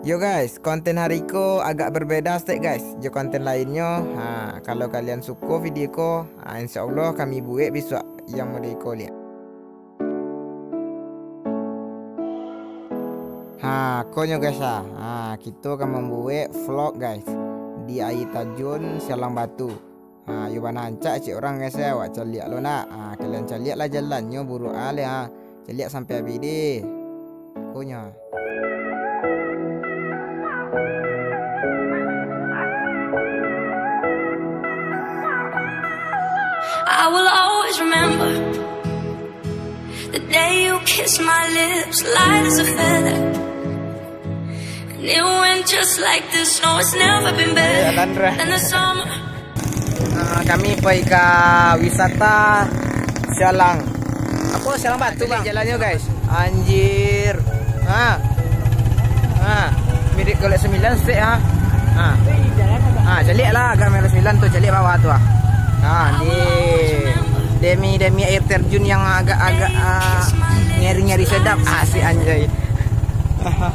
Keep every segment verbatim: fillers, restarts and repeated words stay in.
Yo guys, konten hari ko agak berbeda stek guys, jo konten lainnyo. Ha, kalau kalian suko video ko, ha, insya Allah kami buek bisuak yang model iko liak. Ha, konyo guys, ha. Ha, kito akan mambuek vlog guys, di aia tajun Sialang Batu. Ha, yo bana rancak cek urang guys, ya, awak caliak lo nak. Ha, kalian caliak lah jalannyo buruak ah, leh, ha. Caliak sampai abih deh. Konyo. I will always remember the day you kissed my lips, light as a feather. And it went just like this. No, it's never been better than the summer. Ah, kami pai ka wisata Sialang. Apa Sialang Batu, Bang? Jalannyo, guys. Anjir. Ha. Ha. Mirip Golek Sembilan stek, ha. Ha. Ha, caliak lah agak Golek Sembilan tu, caliak bawah tu, ah. Ha, ni demi, demi air terjun yang agak-agak, ah, ngeri-ngeri sedap. Asik, anjay. Ah.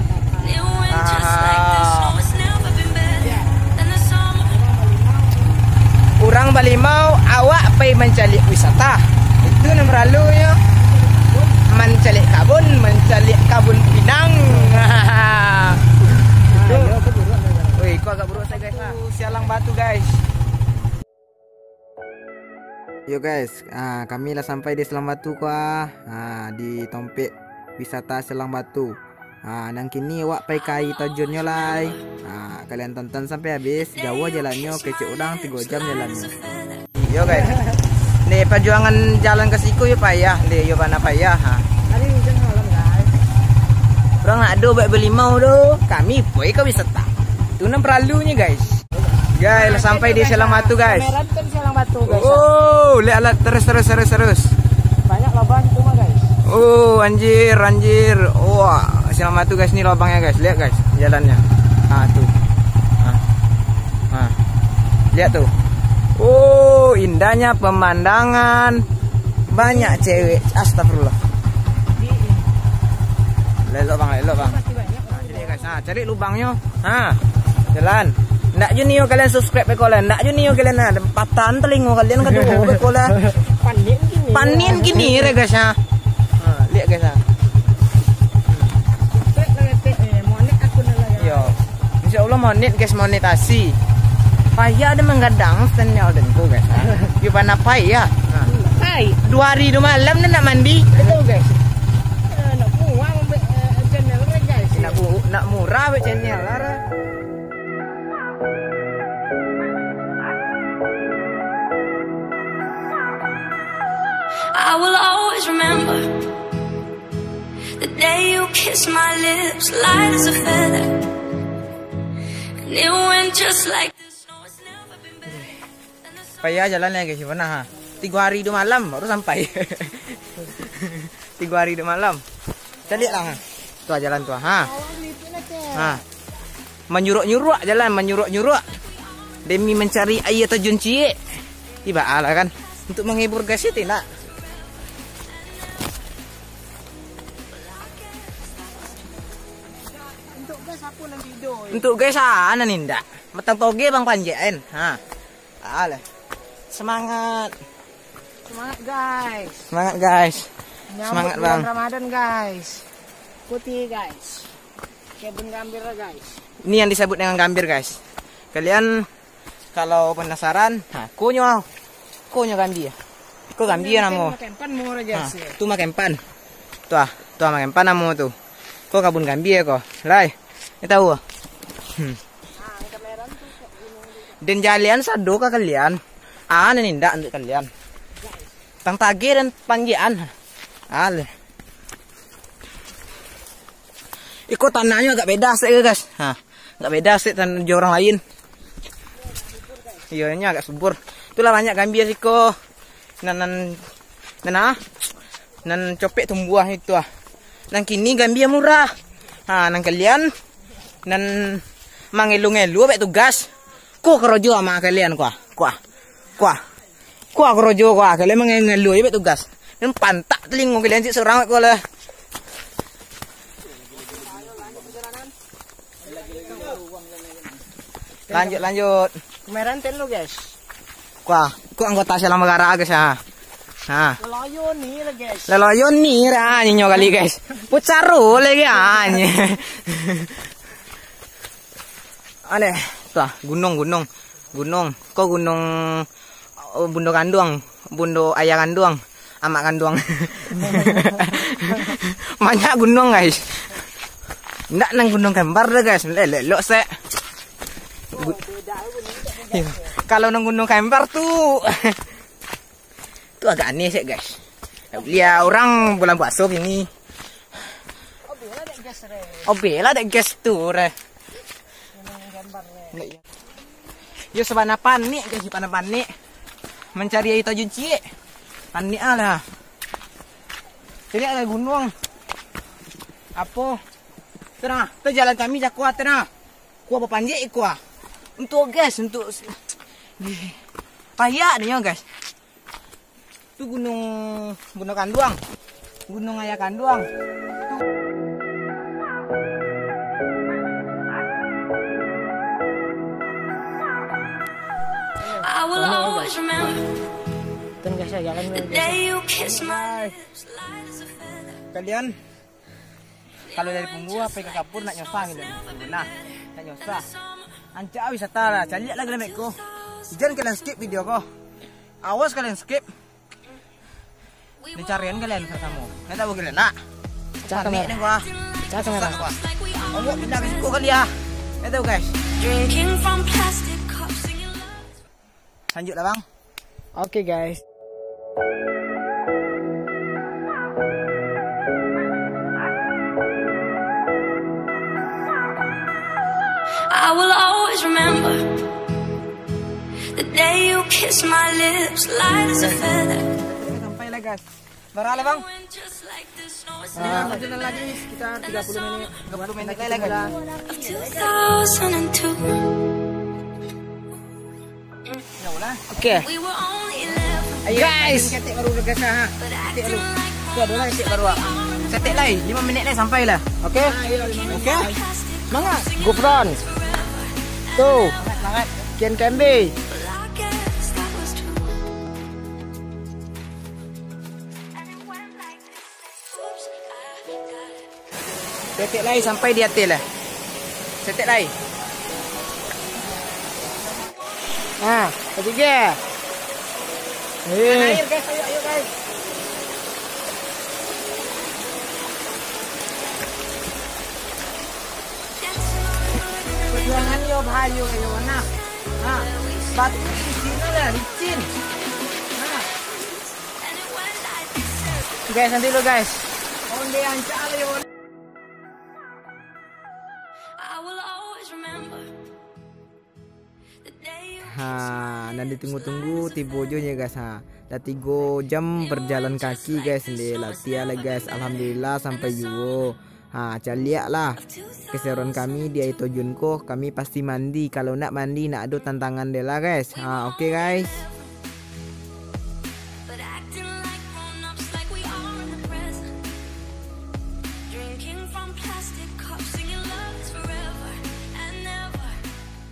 Urang Balimau, awak pai mancaliak wisata. Itu nan paralunyo. Mancaliak kabun, mancaliak kabun pinang. Wih, kok agak buruak saya, guys, ah. Sialang Batu, guys. Yo guys, ah, kami lah sampai di Sialang Batu ko, ah, di tompek wisata Sialang Batu. Ah, nan kini awak pai ka aia tajunnyo lai. Ah, kalian tonton sampai habis, jauah jalannyo, kecek urang tigo jam jalannyo. Yo guys, ni pajuangan jalan ka siko yo payah, ni yo bana payah, ha. Hari hujan malam, guys. Urang nak ado buek balimau tu, kami pai ka wisata. Tu nan paralunyo, guys. Guys, lah sampai di Sialang Batu, guys. Kamera tu kan Sialang Batu, guys. Oh, lihat, lihat, terus, terus, terus, terus. Banyak lobang situ mah, guys. Oh, anjir, anjir. Wah, Sialang Batu, guys, ni lobangnya, guys. Lihat, guys, jalannya. Ah, tu. Ah. Ah. Lihat tu. Oh, indahnya pemandangan. Banyak cewek. Astagfirullah. Lelok, Bang, lelok, Bang. Pasti banyak. Nah, jadi, guys, nah, cari lubangnyo. Ha, jalan. Ndak jo nio kalian subscribe beko lah. Ndak jo nio kalian, nah, patahan telingo kalian kaduo beko lah. Panik gini. Panik gini re, guys, ha. Ha, lihat, guys, ha. Subscribe lah, ketek, eh, monet akun lah, ya. Yo. Insya Allah monet, guys, monetasi. Payah dah manggadang channel den tu, guys, ha. Yo bana payah. Ha. Pai. Dua hari dua malam dah nak mandi. Betul, guys. Eh, nak buang, eh, channel re, guys. Nak bu-, nak murah buek channel lah, re. I will always remember the day you kissed my lips, light as a feather. And it went just like this. No, it's never been better. Payah jalan lagi, guys, pernah, ha. Tiga hari dua malam baru sampai. Tiga hari dua malam. Caliak lah, ha. Tu jalan tu, ha. Ha. Manyuruak-nyuruak jalan, manyuruak-nyuruak. Demi mencari aia tajun ciek. Ibarat lah kan. Untuk menghibur guys itu nak. Untuk guys apa nanti do? Untuk guys, ah, anak nindak. Matang toge bang panjek kan. Ha. Alah. Semangat. Semangat, guys. Semangat, guys. Nyambut Semangat, bulan Bang. Ramadan, guys. Putih, guys. Kebun gambir, guys. Ini yang disebut dengan gambir, guys. Kalian kalau penasaran, nah, konyo, konyo gambir. Ko gambir namo. Makan pan murah, ha, guys, ya. Tu makan pan. Tu ah, tu ah makan pan namo tu. Ko kabun gambir ko. Lai. Ni tahu ah. Hmm. Den jalean sado ka kalian. Ah, nan indak untuk kalian. Tang tage dan panggian. Ale. Iko tanahnyo agak beda sek, guys. Ha, agak beda sek tan jo urang lain. Iyo, inyo agak subur. Itulah banyak gambir siko. Nan, nan, nan, ah, nan copek tumbuah itu ah. Nan kini gambir murah. Ha, nan kalian nan mangelu-ngelu bek tugas. Ko karajo ama kalian, kuah. Kuah. Kuah. Kuah karajo, kuah. Kalian mangelu-ngelu bek tugas. Nan pantak telingo kalian cik surang ko lah. Lanjut, lanjut. Kemarin ten lo, guys. Wah, kok anggota silang bagara, guys, ha. Ha. Lelayo ni lah, guys. Lelayo ni lah, nyinyo kali, guys. Pucaro lagi, ha, nyi. Aneh. Tuh, gunung, gunung. Gunung. Kok gunung, oh, Bundo Kanduang. Bundo ayah kanduang, amak kanduang. Banyak gunung, guys. Ndak nang gunung kembar dah, guys. Elok-elok sek. Gu- Iyo. Kalau nang gunung kembar tu, tu agak aneh sek, guys. Lihat orang bulan puasa gini. Obe lah dek gas tu, reh. Yo, sabana panik, guys, sabana panik. Mancari aia tajun ciek. Panik ah lah. Cari aia gunung. Apo? Tenang, tu jalan kami jako ah, tenang. Kua bapanjek kua. Untuk gas, untuk payak dia, guys. Tu gunung, gunung kanduang. Gunung ayah kanduang. I will always remember the day you kissed my lips, light as a feather. Kalian kalau dari Punggua pai ka Kapur nak nyosah gitu. Nah, nak nyosah. Ancak wisata lah, caliak lah kalian ko. Jan kalian skip video ko. Awas kalian skip. Dicarian kalian samo-samo. Ndak tahu kalian nak. Pecah kamera. Pecah kamera. Awak pindah ke siku kali ya. Ndak tahu, guys. Drinking from plastic cups, singing love. Lanjut lah, Bang. Oke, guys. I will always remember the day you kissed my lips, light as a feather. Sampai lah, guys. Bara lah, Bang? Ah, perjalanan lagi sekitar tiga puluh menit. Tiga puluh menit lagi lah. Of two thousand and two. Oke. Guys. Ketek baru dah gasah, ha. Ketek baru. Tu ado lah ketek baru, ha. Ketek lai, lima menit lai sampai lah. Oke? Oke. Semangat. Go front. Tu. Semangat, semangat. Kian Kembe. Setek lai sampai di ateh lah. Setek lai. Ha, katiga. Eh. Air, guys, ayo, ayo, guys. Perjuangan yo bahayo, ayo, nah. Ha, batu di sini lah, licin. Ha. Guys, nanti dulu, guys. Onde ancak lah, yo. Ha, nan ditunggu-tunggu tibo jo nyo, guys, ha. Lah tigo jam berjalan kaki, guys, di latiah lah, guys. Alhamdulillah sampai juo. Ha, caliak lah keseruan kami di aia terjun ko, kami pasti mandi. Kalau ndak mandi, ndak ado tantangan deh lah, guys. Ha, oke, guys.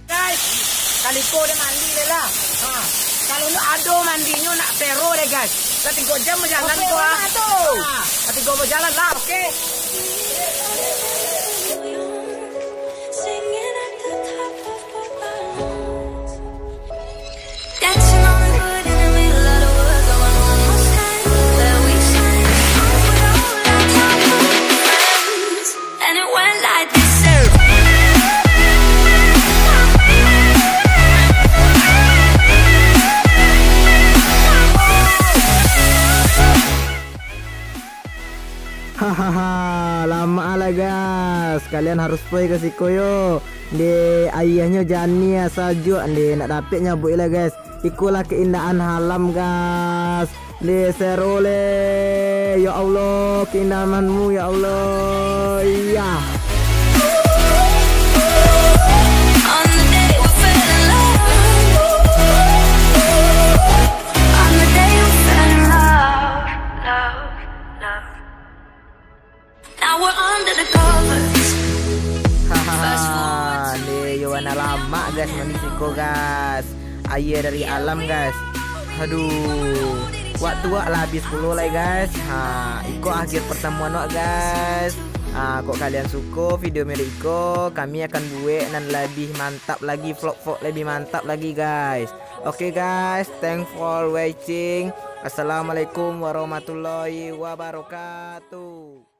Guys, kaliko deh mandi deh lah. Ha. Kalau ndak ado mandinyo, nak pero deh, guys. Lah tigo jam bajalan ko, ah. Ha. Lah tigo bajalan lah, oke. Hahaha, lamak lah, guys. Kalian harus pai ka siko yo. Deh, aianyo janiah, sajuak, deh, nak dapek nyabuik lah, guys. Ikolah keindahan alam, guys. Deh, seru leh. Ya Allah, keindahanmu, ya Allah. Iya. Hahaha, deh, yo Warna lamak, guys, manis iko, guys. Aia dari alam, guys. Aduh, waktu wak lah habis pulo lai, guys. Ha, iko akhir pertemuan wak, guys. Ha, kok kalian suko video mirip iko, kami akan buek nan labiah mantap lagi, vlog-vlog labiah mantap lagi, guys. Oke, guys, thanks for watching. Assalamualaikum warahmatullahi wabarakatuh.